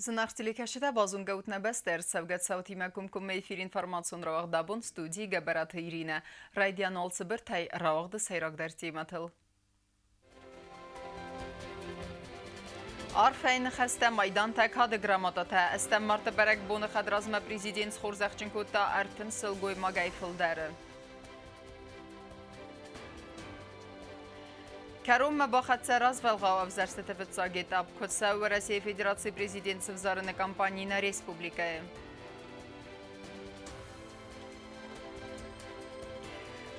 Зынаргъ телекӕсджытӕ, базонгӕ ут нӕ бӕстӕ ӕрцӕугӕ цаутимӕ комкоммӕ эфир информацион рауагъд абон, студийы Гӕбӕраты Иринӕ. Райдиан уал цыбыртӕй рауагъды сӕйрагдӕр темӕтыл. Арфӕйы ныхӕстӕ, майдантӕ, кады грамотатӕ. Ӕстӕм марты бӕрӕгбоны хӕдразмӕ президент схорзӕхджын кодта 30 сылгоймагӕй фылдӕры. Кӕронмӕ бахӕццӕ развӕлгъау ӕвзӕрстыты фыццаг этап, куыд цӕуы Уӕрӕсейы Федерацийы президент сывзарыны кампани нӕ республикӕйы.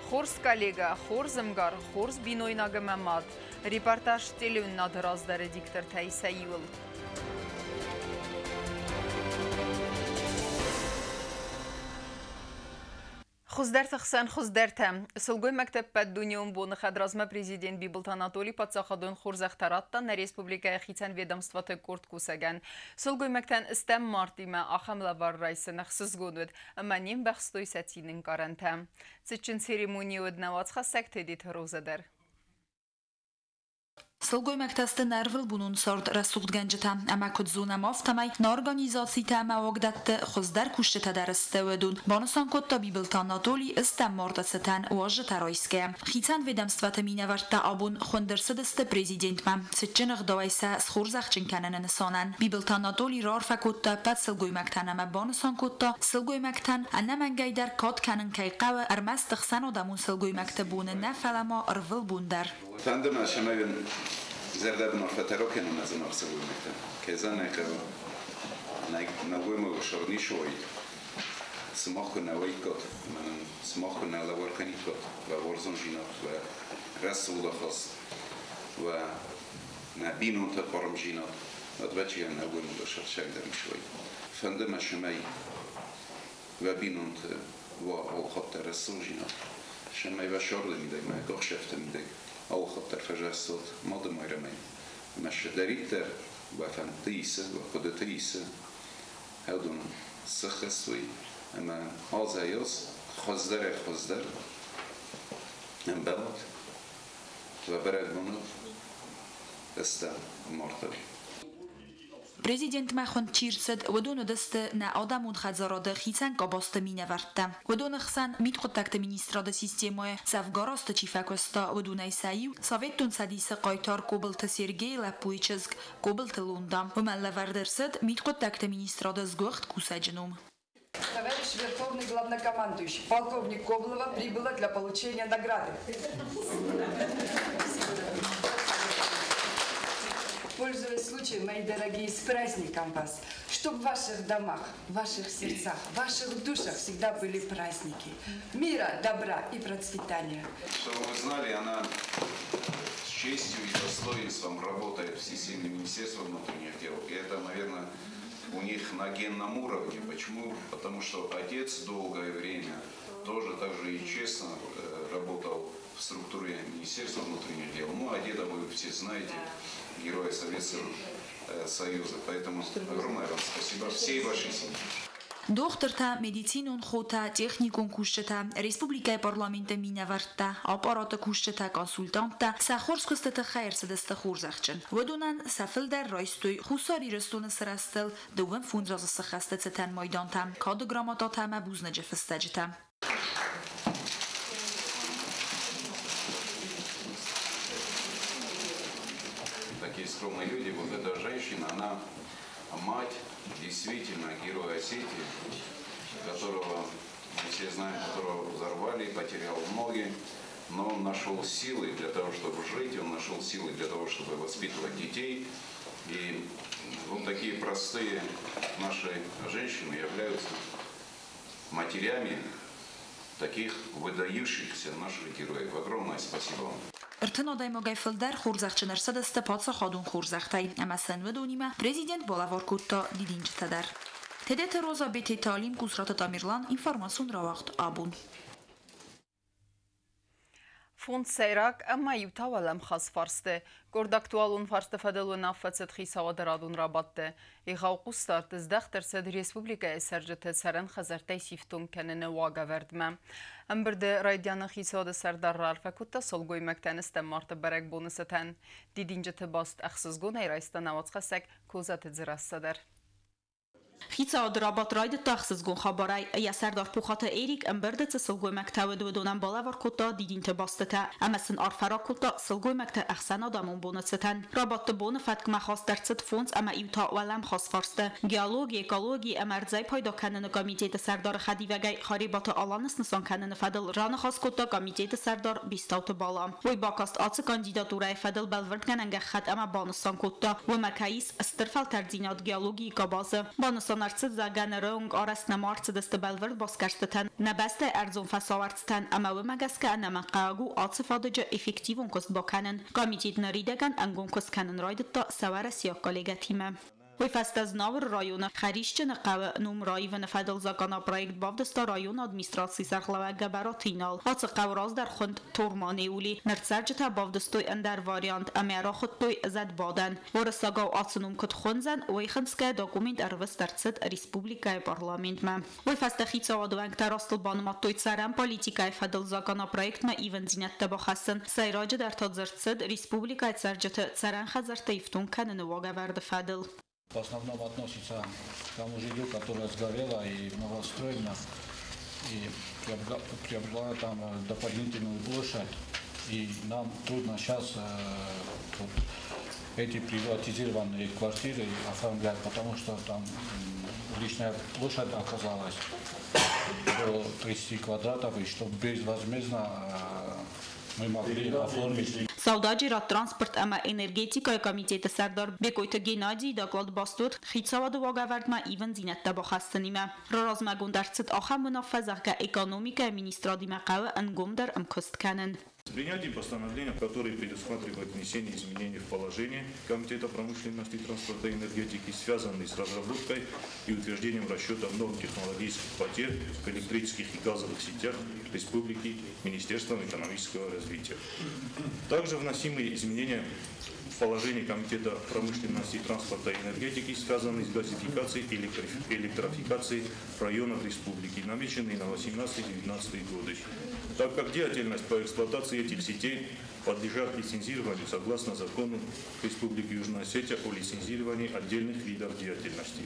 Хорз коллега, хорз ӕмгар, хорз бинойнаг ӕмӕ мад. Репортаж телеуынынады раздӕры диктортӕй сӕ иуыл. Хуыздӕрты хсӕн хуыздӕртӕ. Сылгоймӕгты ӕппӕт дунеон боны хӕдразмӕ президент Бибылты Анатолий паддзахадон хорзӕхтӕ радта нӕ республикӕйы хицӕн ведомствоты къорд кусӕгӕн. Сылгоймӕгтӕн стӕм мартимӕ ахӕм лӕвар райсын ӕхсызгон уыд, ӕмӕ не мбӕхстой сӕ цины ӕнкъарӕнтӕ. Цытджын церемони уыд нӕ уацхӕссӕг Тедеты Роза дӕр. Сылгоймӕгтӕ сты нӕ ӕрвылбонон цард рӕсугъдгӕнджытӕ, ӕмӕ куыд зонӕм, афтӕмӕй нӕ организацитӕ ӕмӕ уагдӕтты хуыздӕр кусджытӕ дӕр сты уыдон, банысан кодта Бибылты Анатоли стӕм марты цытӕн уазджытӕ райсгӕйӕ. Хицӕн ведомствӕты минӕвӕрттӕ абон хуынд ӕрцыдысты президентмӕ цытджын ӕгъдауӕй сӕ схорзӕхджын кӕныны нысанӕн. Бибылты Анатоли раарфӕ кодта ӕппӕт сылгоймӕгтӕн ӕмӕ банысан кодта, сылгоймӕгтӕн ӕнӕмӕнгӕйдӕр кад кӕнын кӕй хъӕуы ӕрмӕст ӕхсӕнадӕмон сылгоймӕгты боны нӕ, фӕлӕ ма ӕрвылбон дӕр. Фӕнды мӕ, цӕмӕй уын зӕрдӕбын арфӕтӕ ракӕнон ӕз ӕмӕ сылгоймӕгтӕ. Кӕй зӕгъын ӕй хъӕуы, нӕлгоймагы сӕр ницы уаид, сымах куы нӕ уаиккат ӕмӕ нын сымах куы нӕ лӕвар кӕниккат уӕ уарзондзинад, уӕ рӕсугъд ахаст, уӕ нӕ бинонты хъармдзинад, уӕд ӕвӕццӕгӕн нӕлгоймагы сӕр сӕгдӕр ницы уаид. Фӕнды мӕ, цӕмӕй уӕ бинонты уа алхатт дӕр рӕсугъдзинад, цӕмӕй уӕ сӕрды мидӕг, мӕ къахсӕфты мидӕг алхатт дӕр фӕзӕссот Мады Майрӕмӕй. Ӕмӕ цыдӕриддӕр уӕ фӕндты исы, уӕ хъуыдыты исы, уыдон сыххӕссой ӕмӕ азӕй-аз хуыздӕрӕй-хуыздӕр ӕмбӕлат уӕ бӕрӕгбоныл ӕстӕм марты. Президентмӕ хуынд чи рцыд, уыдон уыдысты нӕ адӕмон хӕдзарады хицӕн къабӕзты минӕвӕрттӕ. Уыдоны хсӕн мидхъуыддӕгты министрады системӕйы дзӕвгар азты чи фӕкуыста, уыдонӕй сӕ иу Советон Цӕдисы хъайтар Кобылты Сергейы лӕппуйы чызг Кобылты Лунда. Уымӕн лӕвӕрд ӕрцыд мидхъуыддӕгты министрады сгуыхт кусӕджы ном. Товарищ Верховный Главнокомандующий, полковник Коблова прибыла для получения награды. Пользуясь случаем, мои дорогие, с праздником вас! Чтоб в ваших домах, в ваших сердцах, в ваших душах всегда были праздники. Мира, добра и процветания. Чтобы вы знали, она с честью и достоинством работает в системе Министерства внутренних дел. И это, наверное, у них на генном уровне. Почему? Потому что отец долгое время тоже так же и честно работал в структуре Министерства внутренних дел. Ну, а деда вы все знаете, героя Советского Союза. Поэтому огромное вам спасибо всей вашей семье. Дохтыртӕ, медицинон хотӕ, техникон кусджытӕ, республикӕйы парламенты минӕвӕрттӕ, аппараты кусджытӕ, консультанттӕ сӕ хорз куысты тыххӕй ӕрцыдысты хорзӕхджын. Уыдонӕн сӕ фылдӕр райстой Хуссар Ирыстоны сырӕзтыл 25 азы сыххӕсты цытӕн майдантӕ, кады грамотатӕ ӕмӕ бузныджы фыстӕджытӕ. Такие скромные люди, вот эта женщина, она мать действительно героя Осетии, которого мы все знаем, которого взорвали, потерял ноги, но он нашел силы для того, чтобы жить, он нашел силы для того, чтобы воспитывать детей. И вот такие простые наши женщины являются матерями таких выдающихся наших героев. Огромное спасибо вам. 30 адӕймагӕй фылдӕр хорзӕхджын ӕрцыдысты паддзахадон хорзӕхтӕй, ӕмӕ сын уыдонимӕ президент балӕвар кодта дидинджытӕ дӕр. Тедеты Роза, Бететы Алим, Къусраты Тамерлан, информацион рауагъд «Абон». Фонд сӕйраг ӕмӕ иу та уӕлӕмхас фарсты. Къорд актуалон фарсты фӕдыл уынаффӕ цыд хицауады радон рабадты. Егъау хъусдард здӕхт ӕрцыд республикӕйы цӕрджыты цӕрӕн хӕдзӕрттӕй сифтонг кӕныны уагӕвӕрдмӕ. Ӕмбырды райдианы хицауады сӕрдар раарфӕ кодта сылгоймӕгтӕн стӕм марты бӕрӕгбоны цытӕн. Дидинджыты баст ӕхсызгонӕй райста нӕ уацхӕссӕг Козаты Дзерассӕ дӕр. Хицауады рабадт райдыдта ӕхсызгон хабарӕй. Йӕ сӕрдар Пухаты Эрик ӕмбырды цы сылгоймӕгтӕ уыд, уыдонӕн балӕвар кодта дидинты бастытӕ ӕмӕ сын арфӕ ракодта сылгоймӕгты ӕхсӕнадӕмон боны цытӕн. Рабадты боны фӕткмӕ хаст ӕрцыд фондз ӕмӕ иу та уӕлӕмхас фарсты. Геологи, экологи ӕмӕ ӕрдзӕй пайда кӕныны комитеты сӕрдары хӕдивӕгӕй Харебаты Аланы снысан кӕныны фӕдыл раныхас кодта комитеты сӕрдар Бестауты Бала. Уый бакаст ацы кандидатурӕйы фӕдыл бӕлвырдгӕнӕн гӕххӕтт ӕмӕ банысан кодта, уымӕ кӕй ис стыр фӕлтӕрддзинад геологийы къабазы. Банысан ӕрцыд, зӕгъгӕ, ныры онг арӕзт нӕма ӕрцыдысты бӕлвырд басгӕрстытӕ нӕ бӕстӕйы ӕрдзон фӕсауӕрцтӕн ӕмӕ уымӕ гӕсгӕ ӕнӕмӕнгхъӕуӕг у ацы фадыджы эффективон куыст бакӕнын. Комитет ныридӕгӕн ӕнгом куыст кӕнын райдыдта сӕ уӕрӕсейаг коллегӕтимӕ. Уый фӕстӕ Знауыры районы Хӕрисджыны хъӕуы ном раивыны фӕдыл законопроект бавдыста районы администрацийы сӕргълӕууӕг Гӕбӕраты Инал. Ацы хъӕу раздӕр хуынд Торманеули, ныр цӕрджытӕ бавдыстой ӕндӕр вариант ӕмӕ рахуыдтой Зӕдбадӕн. Уырыссагау ацы ном куыд хуындзӕн, уый хынцгӕ документ ӕрвыст ӕрцыд республикӕйы парламентмӕ. Уый фӕстӕ хицауады уӕнгтӕ растыл банымадтой цӕрӕн политикӕйы фӕдыл законопроектмӕ ивындзинӕдтӕ бахӕссын. Сӕйраджыдӕр та дзырд цыд республикӕйы цӕрджыты цӕрӕн хӕдзӕрттӕ ифтонг кӕныны уагӕвӕрды фӕдыл. В основном относится к тому жилью, которое сгорело и новостроено, и приобрела там дополнительную площадь. И нам трудно сейчас вот эти приватизированные квартиры оформлять, потому что там лишняя площадь оказалась до 30 квадратов, и чтобы безвозмездно мы могли оформить. Сӕудӕджерад, транспорт ӕмӕ энергетикӕйы комитеты сӕрдар Бекъойты Геннадийы доклад баст уыд хицауады уагӕвӕрдмӕ ивындзинӕдтӕ бахӕссынимӕ. Раразмӕгонд ӕрцыд ахӕм уынаффӕ, зӕгъгӕ, экономикӕйы министрадимӕ хъӕуы ӕнгомдӕр ӕмкуыст кӕнын. С принятием постановления, которое предусматривает внесение изменений в положение Комитета промышленности, транспорта и энергетики, связанные с разработкой и утверждением расчета норм технологических потерь в электрических и газовых сетях Республики Министерством экономического развития. Также вносимые изменения в положение Комитета промышленности, транспорта и энергетики, связанные с газификацией и электрификацией районов республики, намеченные на 18-19 годы. Так как деятельность по эксплуатации этих сетей подлежат лицензированию согласно закону Республики Южная Осетия о лицензировании отдельных видов деятельности.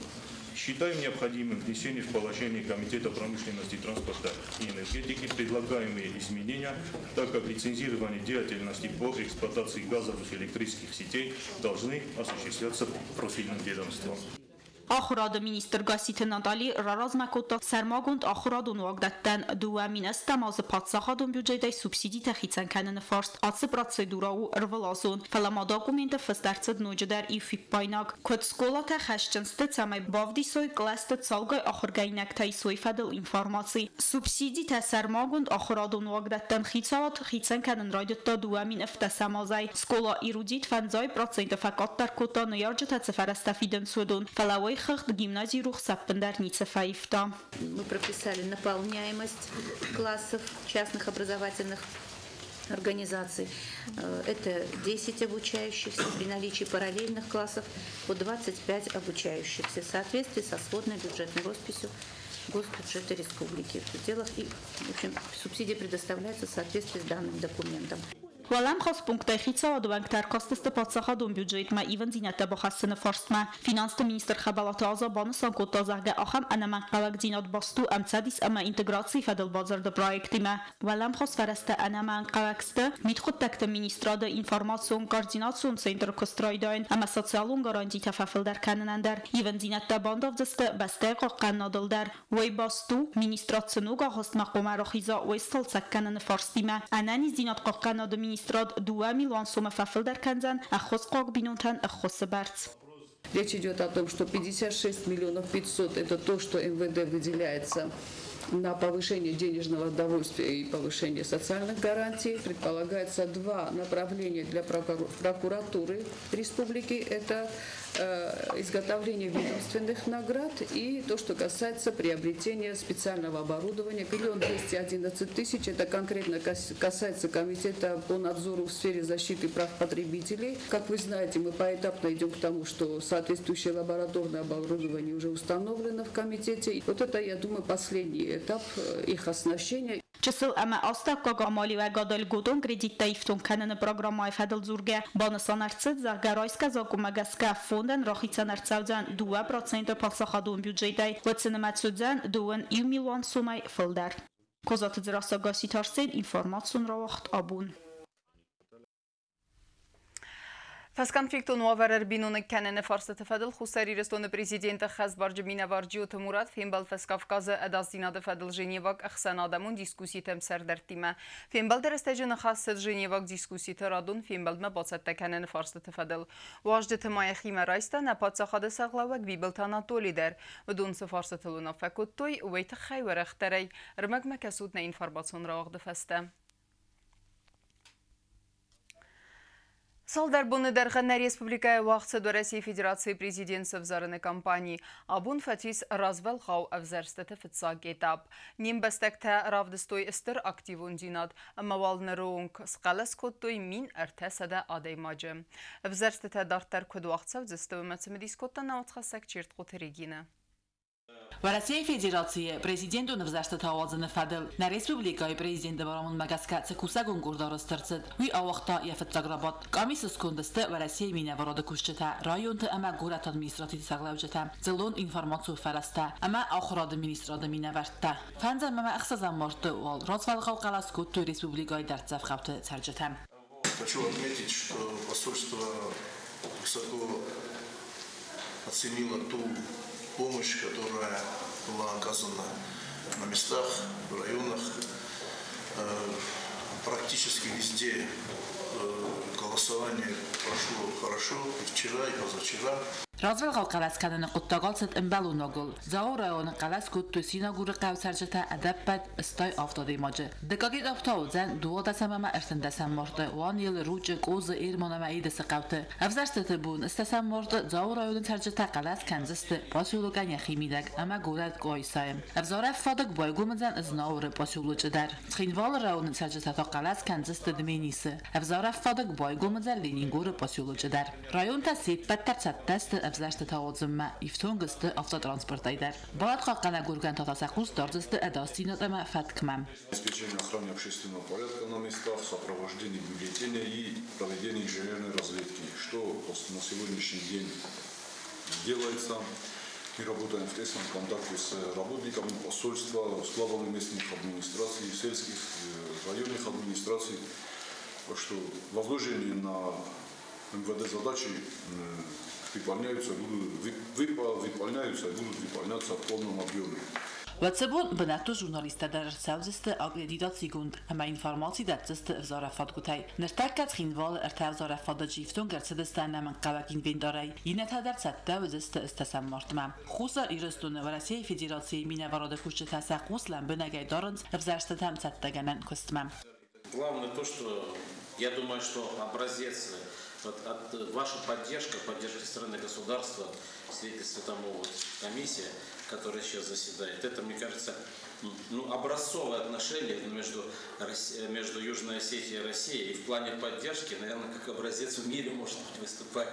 Считаем необходимым внесение в положение Комитета промышленности, транспорта и энергетики предлагаемые изменения, так как лицензирование деятельности по эксплуатации газовых и электрических сетей должны осуществляться профильным ведомством. Ахуырады министр Гасситы Натали раразмӕ кодта сӕрмагонд ахуырадон уагдӕттӕн 2 080 азы паддзахадон бюджетӕй субсидитӕ хицӕн кӕныны фарст. Ацы процедурӕ у ӕрвылазон, фӕлӕ ма документы фыст ӕрцыд ноджыдӕр иу фиппаинаг. Куыд скъолатӕ хӕсджын сты, цӕмӕй бавдисой кълӕсты цалгай ахуыргӕнинӕгтӕ ис, уый фӕдыл информаци. Субсидитӕ сӕрмагонд ахуырадон уагдӕттӕн хицауад хицӕн кӕнын райдыдта 2017 азӕй. Скъола Эрудит 50% фӕкъаддӕр кодта ныййарджытӕ цы фӕрӕзтӕ фидынц, уыдон, фӕлӕ уый хыгъд гимнази Рухс ӕппындӕр ницы фӕивта. Мы прописали наполняемость классов частных образовательных организаций. Это 10 обучающихся, при наличии параллельных классов по 25 обучающихся в соответствии со сводной бюджетной росписью Госбюджета республики. В пределах и, в общем, субсидии предоставляются в соответствии с данным документом. Уӕлӕмхас пункттӕй хицауады уӕнгтӕ ӕркастысты паддзахадон бюджетмӕ ивындзинӕдтӕ бахӕссыны фарстмӕ. Финансты министр Хӕбӕлаты Аза банысан кодта, зӕгъгӕ, ахӕм ӕнӕмӕнгхъӕуӕгдзинад баст у ӕмцӕдис ӕмӕ интеграцийы фӕдыл бадзырды проектимӕ. Уӕлӕмхас фӕрӕзтӕ ӕнӕмӕнгхъӕуӕг сты мидхъуыддӕгты министрады информацион-координацион центры куыст райдайын ӕмӕ социалон гарантитӕ фӕфылдӕр кӕнынӕн дӕр. Ивындзинӕдтӕ бандавдзысты бӕстӕйы хъахъхъӕнынадыл дӕр. Уый баст у, министрад цы ног агъуыстмӕ хъуамӕ рахиза, уый сцалцӕг кӕныны фарстимӕ. Ӕнӕниздзинад хъахъхъӕнынады министрад 2 милуан сомы фӕфылдӕр кӕндзӕн ӕххуысхъуаг бинонтӕн ӕххуысы бӕрц. Речь идет о том, что 56 миллионов 500 – это то, что МВД выделяется на повышение денежного довольствия и повышение социальных гарантий. Предполагается два направления для прокуратуры республики. Это изготовление ведомственных наград и то, что касается приобретения специального оборудования. 1 211 000 – это конкретно касается комитета по надзору в сфере защиты прав потребителей. Как вы знаете, мы поэтапно идем к тому, что соответствующее лабораторное оборудование уже установлено в комитете. Вот это, я думаю, последний этап их оснащения. Чысыл ӕмӕ астӕуккаг амалиуӕгады льготон кредиттӕ ифтонг кӕныны программӕйы фӕдыл дзургӕ, банысан ӕрцыд, зӕгъгӕ, райсгӕ закъонмӕ гӕсгӕ фондӕн рахицӕн ӕрцӕудзӕн 2% паддзахадон бюджетӕй, уӕд цы нымӕц уыдзӕн 2,1 милуан сомӕй фылдӕр. Козаты Дзерассӕ, Гасситы Арсен, информацион рауагъд «Абон». Фӕсконфликтон уавӕр ӕрбиноныг кӕныны фарстыты фӕдыл Хуссар Ирыстоны президенты хӕсбарджын минӕвар Джиоты Мурат фембӕлд Фӕскавказы ӕдасдзинады фӕдыл Женеваг ӕхсӕнадӕмон дискусситӕм сӕрдӕрттимӕ. Фембӕлды рӕстӕджы ныхас цыд Женеваг дискусситы радон фембӕлдмӕ бацӕттӕ кӕныны фарстыты фӕдыл. Уазджыты ма йӕхимӕ райста нӕ паддзахады сӕргълӕууӕг Бибылты Анатоли дӕр. Уыдон цы фарстытыл уынаффӕ кодтой, уый тыххӕй уӕрӕхдӕрӕй ӕрмӕгмӕ кӕсут нӕ информацион рауагъды фӕстӕ. Цалдӕр боны дӕргъы нӕ республикӕйы уагъд цыд Уӕрӕсейы Федерацийы президент сӕвзарыны кампани. Абон фӕцис развӕлгъау ӕвзӕрстыты фыццаг этап. Не мбӕстӕгтӕ равдыстой стыр активондзинад ӕмӕ уал ныры онг схъӕлӕс кодтой 1300 адӕймаджы. Ӕвзӕрстытӕ дарддӕр куыд уагъд цӕудзысты, уымӕ цымыдис кодта нӕ уацхӕссӕг Чертхъоты Регинӕ. Уӕрӕсейы Федерацийы президентон ӕвзӕрстытӕ ауадзыны фӕдыл нӕ республикӕйы президенты барамындмӕ гӕсгӕ цы кусӕгон къорд арӕзт ӕрцыд, уый ауагъта йӕ фыццаг рабадт. Къамисы сконды сты Уӕрӕсейы минӕварады кусджытӕ, районты ӕмӕ горӕты администрациты сӕргълӕуджытӕ, дзыллон информацион фӕрӕзтӕ ӕмӕ ахуырады министрады минӕвӕрттӕ. Фӕндзӕм ӕмӕ ӕхсӕзӕм марты уал развӕлгъау хъӕлӕс кодтой республикӕйы дӕрддзӕф хъӕуты цӕрджытӕ. Хочу отметить, что посольство высоко оценило ту помощь, которая была оказана на местах, в районах. Практически везде голосование прошло хорошо, и вчера, и позавчера. Развӕлгъау хъӕлӕс кӕныны хъуыддаг ацыд ӕмбӕлонагыл. Дзауы районы хъӕлӕс кодтой Синагуры хъӕуы цӕрджытӕ ӕдӕппӕт 87 адӕймаджы. Дыккаг этап та уыдзӕн 12 ӕмӕ 13 марты Уанелы, Ручъы, Къозы, Ерман ӕмӕ Едысы хъӕуты. Ӕвзӕрстыты бон 8 марты Дзауы районы цӕрджытӕ хъӕлӕс кӕндзысты поселокӕн йӕхи мидӕг ӕмӕ горӕт Къуайсайы. Ӕвзарӕн фадыг байгом уыдзӕн Знауыры поселочы дӕр. Цхинвалы районы цӕрджытӕ та хъӕлӕс кӕндзысты Дменисы. Ӕвзарӕн фадыг байгом уыдзӕн Ленингоры поселочы дӕр. Районтӕ се ппӕт дӕр цӕттӕ сты ӕвзӕрстытӕ ауадзынмӕ, ифтонг сты автотранспортӕй дӕр. Барадхъахъхъӕнӕг органтӕ та сӕ хъус дардзысты ӕдасдзинад ӕмӕ фӕткмӕ. Обеспечение охраны общественного порядка на местах, сопровождение бюллетеней и проведение инженерной разведки, что на сегодняшний день делается. Мы работаем в тесном контакте с работниками посольства, с главами местных администраций, сельских, районных администраций. Так что возложенные на МВД задачи выполняются, будут, выполняются и будут выполняться в полном объеме. Уыцы бон бынӕттон журналисттӕ дӕр ӕрцӕудзысты аккредитацигонд ӕмӕ информаци дӕтдзысты ӕвзарӕн фадгуытӕй. Ныртӕккӕ Цхинвалы ӕртӕ ӕвзарӕн фадыджы ифтонг ӕрцыдысты ӕнӕмӕнгхъӕуӕг инвентарӕй. Иннӕтӕ дӕр цӕттӕ уыдзысты 8 мартмӕ. Хуссар Ирыстоны Уӕрӕсейы Федерацийы минӕварады кусджытӕ сӕ хъус лӕмбынӕгӕй дарынц ӕвзӕрстытӕм цӕттӕгӕнӕн куыстмӕ. Главное то, что я думаю, что образец, вот, ваша поддержка, поддержка страны государства, свидетельство тому вот комиссия, которая сейчас заседает, это, мне кажется, ну, образцовое отношение между Южной Осетией и Россией. И в плане поддержки, наверное, как образец в мире может быть выступать,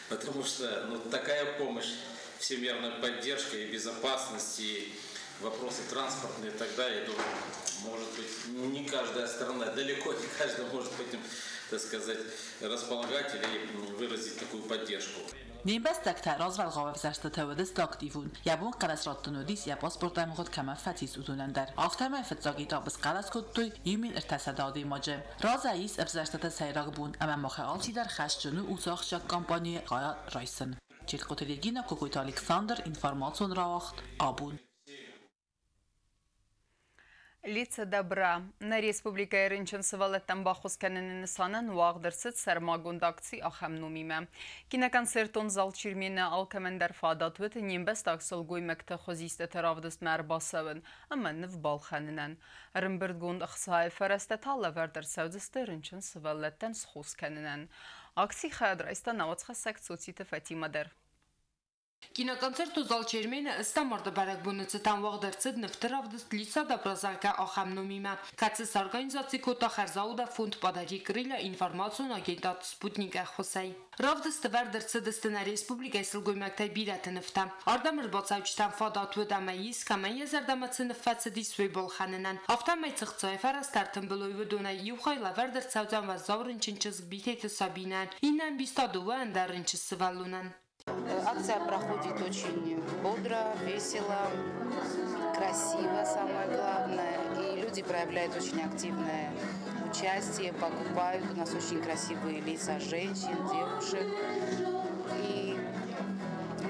потому что, ну, такая помощь, всемирная поддержка и безопасность, и вопросы транспортные и так далее, думаю, может быть, не каждая страна, далеко не каждая может этим, так сказать, располагать или выразить такую поддержку. Не мбӕстӕгтӕ развӕлгъау ӕвзӕрстыты уыдысты активон. Йӕ бон хъӕлӕс раттын уыдис, йӕ паспорт ӕмгъуыд кӕмӕн фӕцис, уыдонӕн дӕр. Афтӕмӕй фыццаг этапы схъӕлӕс кодтой 1300 адӕймаджы. Разӕй ис ӕвзӕрстыты сӕйраг бон, ӕмӕ махӕй алчидӕр хӕсджын у уыцы ахсджиаг кампанийы хайад райсын. Чертхъоты Регина, Кокойты Александр, информацион рауагъд «Абон». Лица добра. Нӕ республикӕйы рынчын сывӕллӕттӕн баххуыс кӕныны нысанӕн уагъд ӕрцыд сӕрмагонд акци ахӕм номимӕ. Киноконцертон зал Чермен-ы алкӕмӕн дӕр фадат уыд не мбӕстаг сылгоймӕгты хуызистыты равдыстмӕ ӕрбацӕуын ӕмӕ ныв балхӕнынӕн. Ӕрӕмбырдгонд ӕхцайы фӕрӕзтӕ та лӕвӕрд ӕрцӕудзысты рынчын сывӕллӕттӕн схос кӕнынӕн. Акцийы хайад райста нӕ уацхӕссӕг Цоциты Фатимӕ дӕр. Киноконцерты зал Чермены ӕстӕм марты бӕрӕгбоны цытӕн уагъд ӕрцыд нывты равдыст «Лица добра», зӕгъгӕ, ахӕм номимӕ, кӕцы сорганизаци кодта хӕрзаудӕн фонд «Подари крылья» информацион агентад «Спутник» ӕххуысӕй. Равдысты вӕрд ӕрцыдысты нӕ республикӕйы сылгоймӕгтӕй бирӕты нывтӕ. Ардӕм ӕрбацӕуджытӕн фадат уыд ӕмӕ ис, кӕмӕн йӕ зӕрдӕмӕ цы ныв фӕцыдис, уый балхӕнынӕн. Афтӕмӕй цы хцайы фӕрӕзтӕ ӕртымбыл уой, уыдонӕй иу хай лӕвӕрд ӕрцӕудзӕн уӕззау рынчын чызг Битеты Сабинӕн, иннӕ ӕмбис та дыууӕ ӕндӕр рынчын сывӕллонӕн. Акция проходит очень бодро, весело, красиво, самое главное. И люди проявляют очень активное участие, покупают. У нас очень красивые лица женщин, девушек. И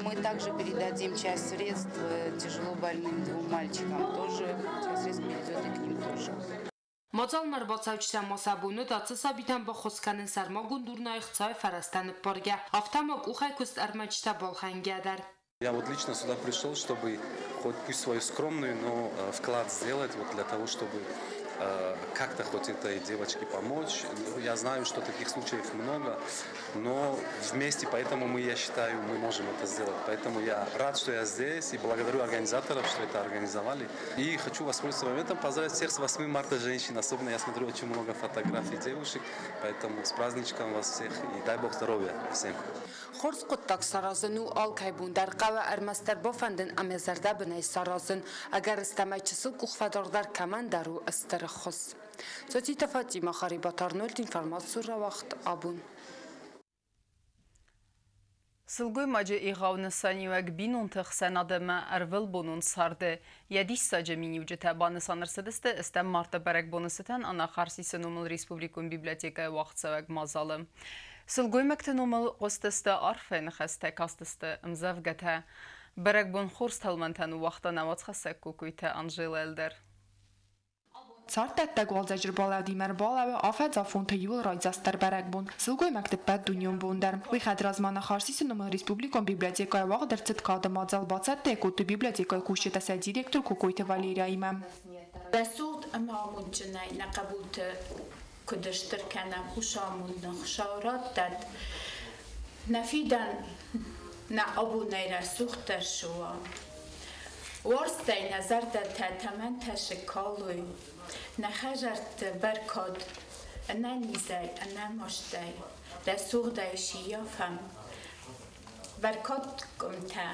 мы также передадим часть средств тяжело больным двум мальчикам. Тоже часть средств перейдет и к ним тоже. Мадзалмӕ ӕрбацӕуджытӕ ма сӕ бон уыд ацы сабитӕн баххуыс кӕнын сӕрмагонд урнӕйы хцайы фӕрӕзтӕ ныппаргӕ, афтӕ ма къухӕй куыст ӕрмӕджытӕ балхӕнгӕ дӕр. Я вот лично сюда пришел, чтобы хоть пусть свою скромную, но вклад сделать вот для того, чтобы как-то хоть этой девочке помочь. Я знаю, что таких случаев много, но вместе, поэтому мы, я считаю, мы можем это сделать. Поэтому я рад, что я здесь, и благодарю организаторов, что это организовали. И хочу воспользоваться моментом, поздравить всех с 8 марта женщин. Особенно я смотрю очень много фотографий девушек, поэтому с праздничком вас всех и дай Бог здоровья всем. Хорз хъуыддаг саразын у алкӕй бон дӕр, хъӕуы ӕрмӕстдӕр бафӕндын ӕмӕ зӕрдӕбынӕй саразын, ӕгӕрыстӕмӕй чысыл къухфӕдард дӕр кӕмӕндӕр у стыр ӕххуыс. Цоциты Фатимӕ, Харибаты Арнольд, информацион рауагъд «Абон». Сылгоймаджы егъау нысаниуӕг бинонты хсӕн адӕмы ӕрвылбонон царды, йӕ диссаджы миниуджытӕ банысан ӕрцыдысты ӕстӕм марты бӕрӕгбоны цытӕн Анахарсисы номыл республикон библиотекӕйы уагъдцӕуӕг мадзалы. Сылгоймӕгты номыл хъуыстысты арфӕйы ныхӕстӕ, кастысты ӕмдзӕвгӕтӕ. Бӕрӕгбон хорз тӕлмӕнтӕ ныууагъта нӕ уацхӕссӕг Кокойты Анжелӕ ӕлдар. Царддӕттӕг уалдзӕджы рбалӕудимӕ ӕрбалӕууы афӕдз афонты иууыл райдзастдӕр бӕрӕгбон – сылгоймӕгты ӕппӕтдунеон бон дӕр. Уый хӕдразмӕ Анахарсисы номыл республикон библиотекӕйы уагъд ӕрцыд кады мадзал, бацӕттӕ йӕ кодтой библиотекӕйы кусджытӕ сӕ директор Кокойты Валерияимӕ. Рӕсугъд ӕмӕ амондджынӕй нӕ хъӕбулты куыд стыр кӕнӕм, уыцы амонд нын Хуыцау раттӕд. Нӕ фидӕн нӕ абонӕй рӕсугъддӕр цы уа. Уарзтӕй нӕ зӕрдӕтӕ тӕмӕнтӕ сыккалой, нӕ хӕдзӕртты бӕркад ӕнӕнизӕй, ӕнӕмастӕй, рӕсугъдӕй сиййафӕм. Бӕркад къуымтӕ,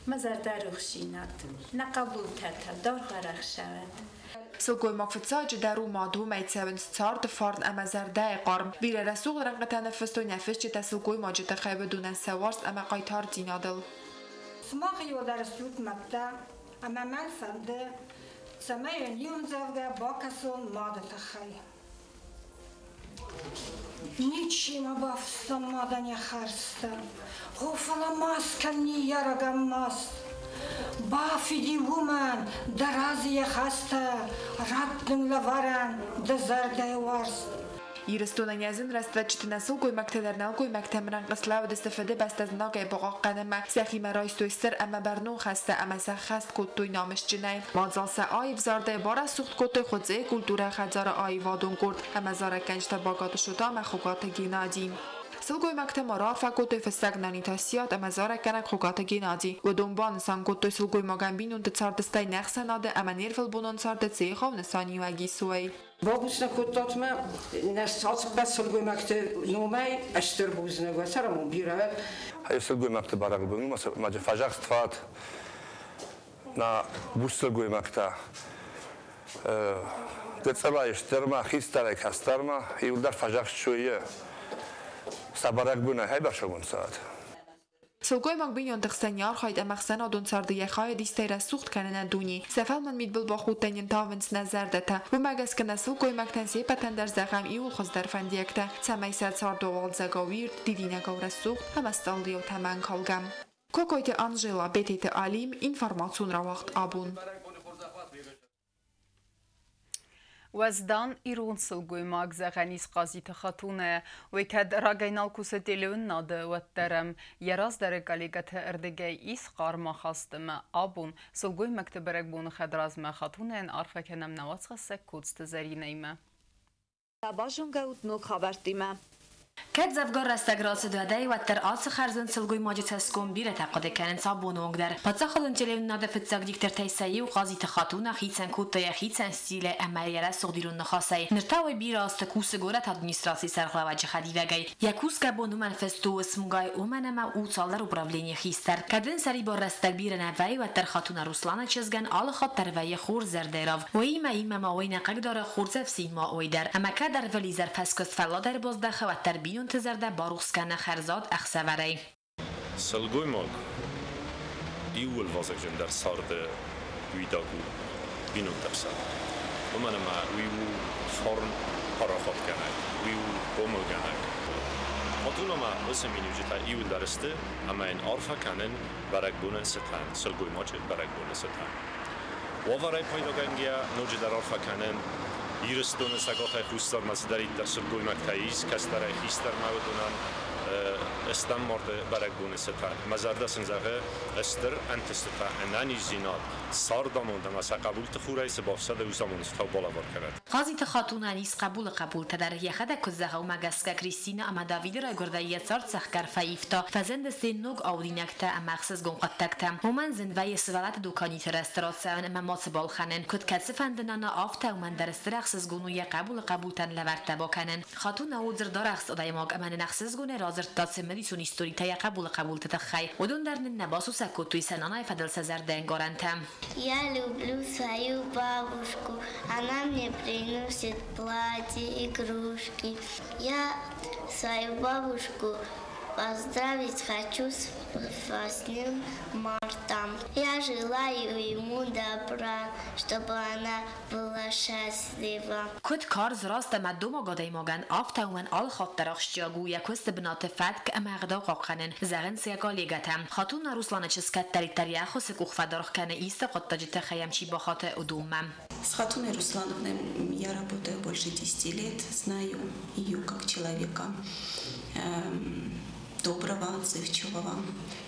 мӕ зӕрдӕрухсдзинад, нӕ хъӕбултӕ та даргъ ӕрӕхсӕвӕд. Сылгоймаг фыццаджыдӕр у мад, уымӕй цӕуынц царды фарн ӕмӕ зӕрдӕйы хъарм. Бирӕ рӕсугъд рӕнхъытӕ ныффыстой нӕ фысджытӕ сылгоймаджы тыххӕй, уыдонӕн сӕ уарзт ӕмӕ хъайтардзинадыл. Сымах иуылдӕр стут мӕдтӕ, ӕмӕ мӕн фӕнды, цӕмӕй уын иу ӕмдзӕвгӕ бакӕсон мады тыххӕй. Ничи ма бафсдзӕн мадӕн йӕ хӕрзтӕ, О, фӕлӕ ма скӕн ныййарӕгӕн маст. Бафиди уымӕн дӕ разы йӕ хӕстӕ, Ратт ын лӕварӕн дӕ зӕрдӕйы уарзт. Ирыстонӕн йӕ зын рӕстӕджыты нӕ сылгоймӕгтӕ дӕр нӕлгоймӕгтӕм рӕнхъ слӕууыдысты Фыдыбӕстӕ знагӕй бахъахъхъӕнынмӕ, сӕхимӕ райстой стыр ӕмӕ бӕрнон хӕстӕ ӕмӕ сӕххӕст кодтой намысджынӕй. Мадзал сӕ аив зардӕй барӕсугъд кодтой Хуыцъейы культурӕйы хӕдзары аивадон къорд ӕмӕ зарӕггӕнджытӕ Багаты Шота ӕмӕ Хуыгаты Геннадий. Сылгоймӕгтӕ ма раарфӕ кодтой фыссӕг Наниты Асиат ӕмӕ зарӕггӕнӕг Хуыгаты Геннадий. Уыдон банысан кодтой сылгоймагӕн бинонты царды, стӕй не хсӕнады ӕмӕ не рвылбонон царды цы егъау нысаниуӕг ис, уый. Бабузныг кодтат мӕ нӕ ацыппӕт сылгоймӕгты номӕй стыр бузныг уӕ цӕрӕнбон бирӕ. Сылгоймӕгты бӕрӕгбон у ма фӕзӕгъст нӕ буц сылгоймӕгтӕ гыццылӕй стырмӕ, хистӕрӕй кӕстӕрмӕ иуылдӕр фӕзӕгъст суйы сӕ бӕрӕгбонӕй хӕйбӕрсӕгон цард. Сылгоймаг бинонты хсӕн йӕ архайд ӕмӕ ӕхсӕнадон царды йӕ хайадистӕй рӕсугъд кӕны нӕ дуне. Сӕ фӕлмӕн мидбыл бахудтӕй нын тавынц нӕ зӕрдӕтӕ. Уымӕ гӕсгӕ нӕ сылгоймӕгтӕн се ппӕтӕн дӕр зӕгъӕм иууыл хуыздӕр фӕндиӕгтӕ, цӕмӕй сӕ цард уа уалдзӕгау ирд, дидинӕгау рӕсугъд ӕмӕ стъалыйау тӕмӕнкалгӕ. Кокойты Анжела, Бететы Алим, информацион рауагъд «Абон». Уӕздан ирон сылгоймаг зӕгъӕн ис Хъазиты Хатунӕ. Уый кӕд рагӕй нал кусы телеуынынады, уӕддӕр ӕм йӕ раздӕры коллегӕты ӕрдыгӕй ис хъарм ахаст ӕмӕ абон сылгоймӕгты бӕрӕгбоны хӕдразмӕ Хатунӕйӕн арфӕ кӕнӕм нӕ уацхӕссӕг Коцты Зӕринӕимӕ. Базонгӕ ут ног хабӕрттимӕ. Кӕд дзӕвгар рӕстӕг рацыд уӕдӕй, уӕддӕр ацы хӕрзуынд сылгоймаджы цӕсгом бирӕтӕ хъуыды кӕнынц абоны онг дӕр. Паддзахадон телеуынынады фыццаг диктортӕй сӕ иу Хъазиты Хатуна хицӕн кодта йӕ хицӕн стилӕй ӕмӕ йӕ рӕсугъд ирон ныхасӕй. Ныр та уый бирӕ азты кусы горӕты администрацийы сӕргълӕууӕджы хӕдивӕгӕй. Йӕ кусгӕ бон уымӕн фыст у уысмгай, уымӕн ӕмӕ у цалдӕр управленийы хистӕр. Кӕд ын сӕрибар рӕстӕг бирӕ нӕ вӕййы, уӕддӕр Хатуна Русланы чызгӕн алы хатт дӕр вӕййы хорз зӕрдӕйы равг. Уыимӕ имӕ ма уый нӕ хъыгдары хорз ӕфсин ма уый дӕр. Ӕмӕ кӕд ӕрвылизӕр фӕскуыст фӕллад ӕрбаздӕхы, уӕддӕр бинонты зӕрдӕ барухс кӕны хӕрзад ӕхсӕвӕрӕй. Сылгоймаг иууыл вазыгджындӕр царды уидаг у бинонты хсӕн. Уымӕн ӕмӕ уый у фарн парахатгӕнӕг, уый у хъомылгӕнӕг. Хатунамӕ уыцы миниуджытӕ иуылдӕр сты, ӕмӕ йын арфӕ кӕнын бӕрӕгбоны цытӕн, сылгоймаджы бӕрӕгбоны цытӕн. Уавӕрӕй пайдагӕнгӕйӕ ноджыдӕр арфӕ кӕнын Ирыстоны цӕгатӕй хуссармӕ цыдӕриддӕр сылгоймӕгтӕ ис, кӕстӕрӕй хистӕрмӕ уыдонӕн стӕм марты бӕрӕгбоны цытӕн. Мӕ зӕрдӕ сын зӕгъы стыр ӕнтыстытӕ, ӕнӕниздзинад, цардамонд ӕмӕ сӕ хъӕбулты хурӕй цы бафсӕды, уыцы амонд Хуыцау балӕвар кӕнӕд. Хъазиты Хатунӕн ис хъӕбулы хъӕбултӕ дӕр. Йӕхӕдӕг куыд зӕгъы, уымӕ гӕсгӕ Кристинӕ ӕмӕ Давиды райгуырдӕй йӕ цард цӕхгӕр фӕивта, фӕзындысты йын ног аудинӕгтӕ ӕмӕ ӕхсызгон хъуыддӕгтӕ. Уымӕн зын вӕййы сывӕллӕтты дуканиты рӕзты рацӕуын ӕмӕ мацы балхӕнын. Куыд кӕцыфӕнды нана, афтӕ уымӕн дӕр стыр ӕхсызгон у йӕ хъӕбулы хъӕбултӕн лӕвӕрттӕ бакӕнын. Хатуна у дзырдарӕхст адӕймаг ӕмӕ нын ӕхсызгонӕй радзырдта цымыдисон историтӕ йӕ хъӕбулы хъӕбулты тыххӕй. Уыдон дӕр нын нӕ басусӕг кодтой сӕ нанайы фӕдыл сӕ зӕрдӕӕнгарӕнтӕ. Я люблю свою бабушку. Она мне приносит платье, игрушки. Я свою бабушку поздравить хочу с 8 марта. Я желаю ему добра, чтобы она была счастлива. Куыд карз, раст ӕмӕ домаг адӕймагӕн, афтӕ уымӕн алы хатт дӕр ахсджиаг у йӕ куысты бынаты фӕтк ӕмӕ ӕгъдау хъахъхъӕнын, зӕгъынц йӕ коллегӕтӕ. Хатуна Русланы чызг кӕддӕриддӕр йӕ ӕххуысы къух фӕдаргъ кӕны исты хъуыддаджы тыххӕй йӕм чи бахаты, уыдонмӕ. С Хатуной Руслановной я работаю больше 10 лет, знаю ее как человека доброго, отзывчивого,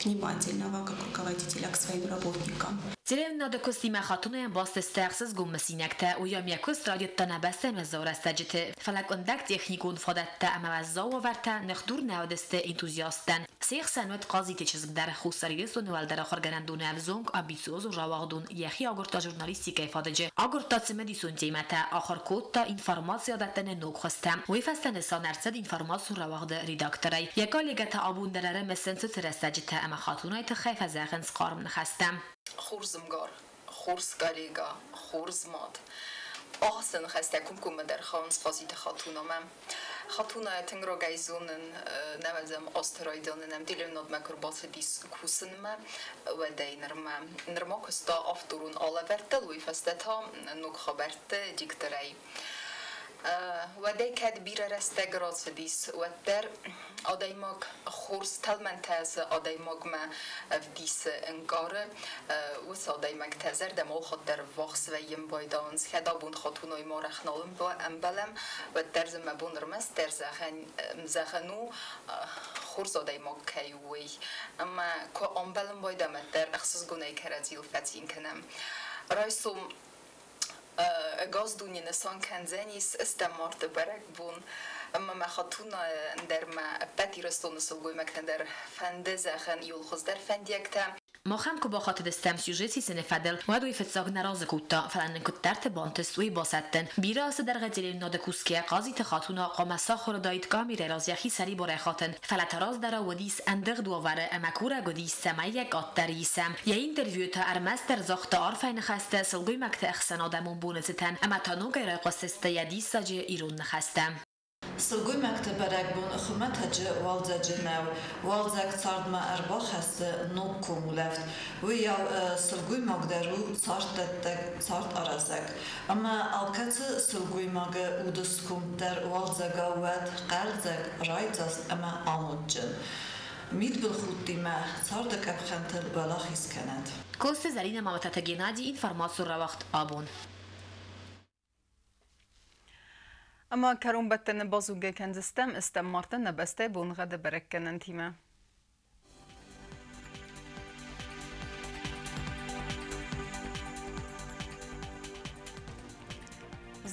внимательного, как руководителя к своим работникам. Телеуынынады куыстимӕ Хатунайӕн баст сты ӕхсызгон мысинӕгтӕ, уый ам йӕ куыст райдыдта нӕ бӕстӕйы уӕззау рӕстӕджыты, фӕлӕ къуындӕг техникон фадӕттӕ ӕмӕ уӕззау уавӕртӕ ныхдур нӕ уыдысты энтузиасттӕн. Се хсӕн уыд Хъазиты чызг дӕр, Хуссар Ирыстоны уӕлдӕр ахуыргӕнӕндоны ӕвзонг, амбициозон рауагъдон, йӕхи агуырдта журналистикӕйы фадыджы, агуырдта цымыдисон темӕтӕ, ахуыр кодта информаци адӕттыны ног хуызтӕ. Уый фӕстӕ нысан ӕрцыд информацион рауагъды редакторӕй. Йӕ коллегӕтӕ абон дӕр ӕрымысынц уыцы рӕстӕджытӕ ӕмӕ Хатунайы тыххӕй фӕзӕгъынц хъарм ныхӕстӕ. Хорз ӕмгар, хорз коллега, хорз мад. Ацы ныхӕстӕ комкоммӕ дӕр хауынц Хъазиты Хатунамӕ. Хатунайы тынг рагӕй зонын, нӕуӕдзӕм азты райдианы нӕм телеуынадмӕ куы рбацыдис кусынмӕ, уӕдӕй нырмӕ. Нырма куыста авторон алӕвӕрдтыл, уый фӕстӕ та ног хабӕртты дикторӕй. Уӕдӕй кӕд бирӕ рӕстӕг рацыдис, уӕддӕр адӕймаг хорз тӕлмӕнтӕ цы адӕймагмӕ ӕвдисы, ӕнкъары, уыцы адӕймӕгтӕ зӕрдӕмӕ алхатт дӕр ӕввахс вӕййын байдайынц. Кӕд абон Хатунайы ма арӕх нал ӕмбӕлӕм, уӕддӕр дзы мӕ бон ӕрмӕстдӕр зӕгъӕн у, хорз адӕймаг кӕй у, уый. Ӕмӕ куы ӕмбӕлын байдайӕм, уӕддӕр ӕхсызгонӕй кӕрӕдзийыл фӕцин кӕнӕм. Райсом ӕгас дуне нысан кӕндзӕнис ӕстӕм марты бӕрӕгбон. Ӕмӕ мӕ Хатуна ӕндӕр мӕ ӕппӕт Ирыстоны сылгоймӕгтӕн дӕр фӕнды зӕгъӕн иууыл хуыздӕр фӕндиӕгтӕ. Мах ӕм куы бахатыдыстӕм сюжет исыны фӕдыл, уӕд уый фыццаг нӕ разы кодта, фӕлӕ нын куыддӕрты бантыст уый басӕттын. Бирӕ азты дӕргъы телеуынынады кусгӕйӕ Хъазиты Хатуна хъуамӕ сахуыр уыдаид камерӕйы раз йӕхи сӕрибарӕй хатын, фӕлӕ та раздӕрау уыдис ӕндыгъд уавӕры ӕмӕ курӕг уыдис, цӕмӕй йӕ къаддӕр исӕм. Йӕ интервьюйы та ӕрмӕстдӕр загъта арфӕйы ныхӕстӕ сылгоймӕгты ӕхсӕнадӕмон боны цытӕн ӕмӕ та ногӕй райхъуыстысты йӕ диссаджы ирон ныхӕстӕ. Сылгоймӕгты бӕрӕгбон хуымӕтӕджы уалдзӕджы нӕу. Уалдзӕг цардмӕ ӕрбахӕссы ног комулӕфт. Уыйау сылгоймаг дӕр у царддӕттӕг, цардаразӕг. Ӕмӕ алкӕцы сылгоймагы уды сконд дӕр уалдзӕгау уӕд хъӕлдзӕг, райдзаст ӕмӕ амондджын. Мидбылхудтимӕ царды къӕпхӕнтыл уӕлахиз кӕнӕд. Коцты Зӕринӕ Мамытаты Геннадий информацион рауагъд «Абон». Ӕмӕ кӕронбӕттӕны базонгӕ кӕндзыстӕм стӕм марты нӕ бӕстӕйы боныгъӕды бӕрӕггӕнӕнтимӕ.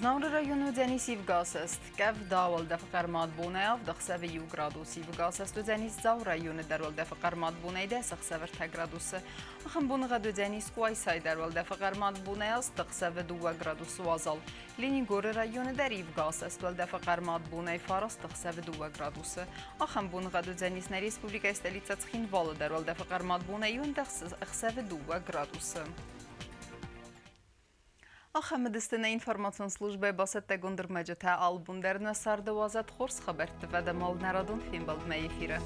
Знауыры районы уыдзӕнис ивгӕ асӕст. Къӕвда, уӕлдӕфы хъӕрмад бонӕй 7, ӕхсӕвы 1 градус. Ивгӕ асӕст уыдзӕнис Дзауы районы дӕр, уӕлдӕфы хъӕрмад бонӕй 10, ӕхсӕвы 3 градусы. Ахӕм боныгъӕд уыдзӕнис Къуайсайы дӕр, уӕлдӕфы хъӕрмад бонӕй 8, ӕхсӕвы 2 градусы уазал. Ленингоры районы дӕр ивгӕ асӕст, уӕлдӕфы хъӕрмад бонӕй 9, ӕхсӕвы 2 градусы. Ахӕм боныгъӕд уыдзӕнис нӕ республикӕйы столицӕ Цхинвалы дӕр, уӕлдӕфы хъӕрмад бонӕй 11, ӕхсӕвы 2 градусы. Ахӕм уыдысты нӕ информацион службӕйы бацӕттӕгонд ӕрмӕджытӕ. Алы бон дӕр нӕ царды уадзӕд хорз хабӕртты фӕдӕмал нӕ радон фембӕлдмӕ эфиры.